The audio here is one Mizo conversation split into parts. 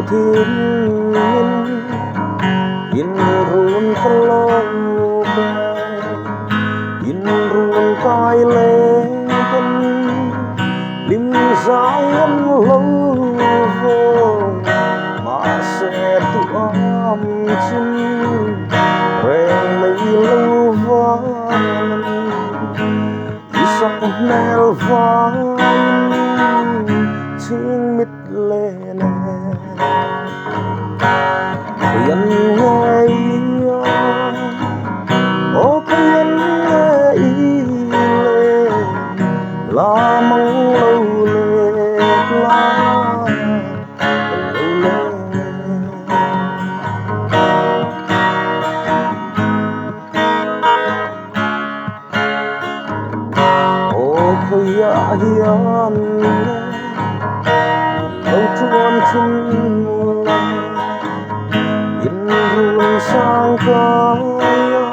thin in run ka lo in run kai leng ten lim zai an lo vo mahse tu am chin reng nei lo van i sak hmel vain chhing mit len e Khawian nge i awm aw khawian nge i len la mang lo let la ka lo leng e. Aw khawiah hian nge i lo chuan thin le in run sang kaia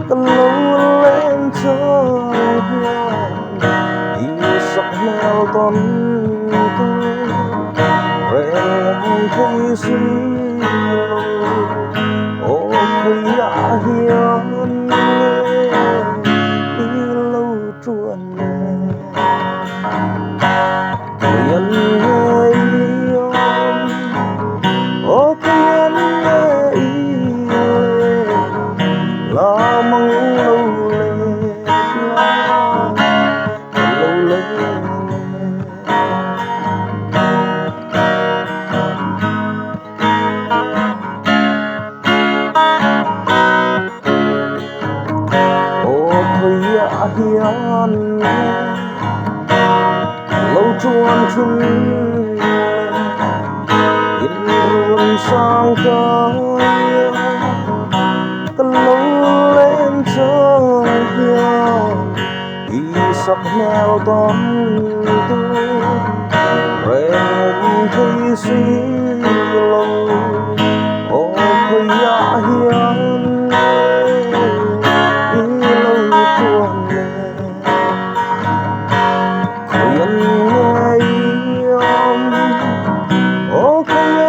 ka lo leng chang hian i sak hmel tawn tur reng awm thei si lo. Aw khawiah hian nge i lo chuan le? Khawian nge i awm? Aw khawian nge i len? La mang lo let la ka lo leng e. Aw khawiah hian nge lo chuan thin le in run sang kaia ka lo leng chang hian i sak hmel tawn tur reng awm thei si lo. Aw khawiah hian nge i lo chuan le? Khawian nge i awm? Aw khawian.